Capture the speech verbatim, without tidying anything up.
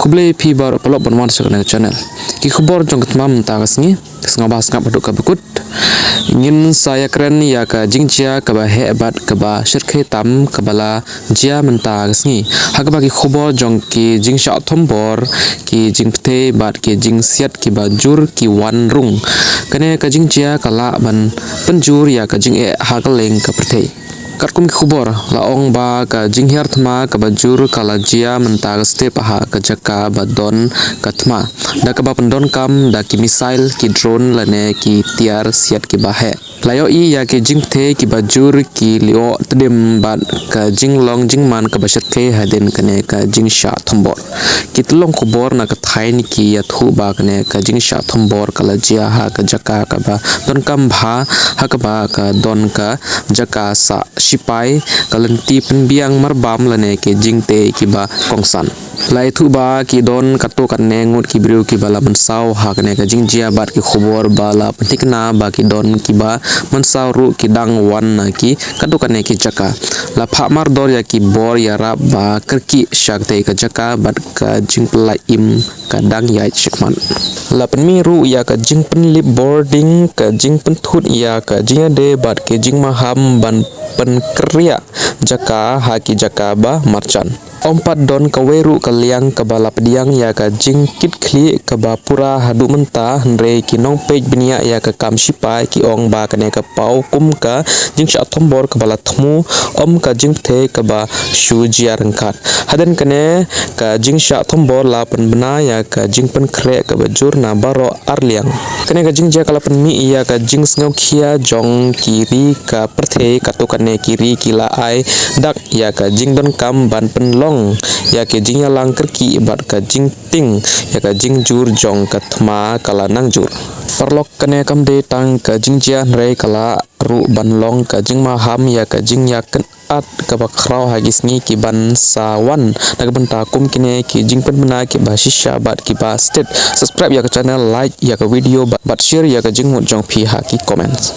Khublei phi baroh paralok ban wan sha kane ka channel. Ki khubor jong ka thma mynta ka sngi, sngap ba sngap haduh kaba kut. Ngin sa ïakren ïa ka jingjia kaba heh bad kaba shyrkhei tam kaba la jia mynta ka sngi. Ha kaba ki khubor jong ki jingshah thombor, ki jingpyrthei bad ki jingsiat kiba jur ki wan rung. Kane ka jingjia ka lah ban pynjur ïa ka jingeh ha kylleng ka pyrthei. Katkum ki khubor la ong ba ka jinghiar thma kaba jur ka la jia mynta ka step ha ka jaka ba don ka thma, da kaba pyndonkam da ki missile, ki drone lane ki tiar siat kiba heh. La ïohi ïa ki jingpyrthei kiba jur ki lyoh tdem bad ka jinglong jingman kaba shyrkhei hadien kane ka jingshah thombor. Ki tyllong khubor na ka thaiñ ki ïathuh ba kane ka jingshah thombor ka la jia ha ka jaka kaba donkam bha, ha kaba ka don ka jaka sah shipai, ka lynti pynbiang marbam lane ki jingtei kiba kongsan. La ïathuh ba ki don katto katne ngut ki briew kiba la mynsaw ha kane ka jingjia bad ki khubor ba la pynthikna ba ki don kiba mynsaw ruh ki dang wan na ki katto katne ki jaka. La phah mardor ïa ki bor ïarap ba kyrkieh sha katei ka jaka bad ka jingpyllait im ka dang ïaid shakhmat. La pynmih ruh ïa ka jingpynlip bording, ka jingpynthut ïa ka jingïadei bad ka jingmaham ban pynkhreh jaka ha ki jaka ba marjan. Ym pat don kawei ruh ka liang kaba la pdiang ïa ka jingkitkhlieh kaba pura haduh mynta, hynrei ki nongpeit bniah ïa ka kam shipai ki ong ba kane ka paw kum ka jingshah thombor kaba la thmu, ym ka jingpyrthei kaba shu jia ryngkat. Hadien kane ka jingshah thombor la pynbna ïa ka jingpynkhreh kaba jur na baroh ar liang. Kane ka jingjia ka la pynmih ïa ka jingsngewkhia jong ki ri ka pyrthei, katto katne ki ri ki la ai dak ïa ka jingdonkam ban pynlong ïa ka jingïalang kyrkieh bad ka jingtieng ïa ka jingjur jong ka thma ka la nang jur. Paralok, kane kam dei tang ka jingjia, hynrei ka lah ruh ban long ka jingmaham ïa ka jingïakynad kaba khraw ha ki sngi kiban sa wan na ka bynta kum kine ki jingpynbna kiba shisha bad kiba stet. Subscribe ïa ka channel, like ïa ka video bad, bad share ïa ka jingmut jong phi ha ki comments.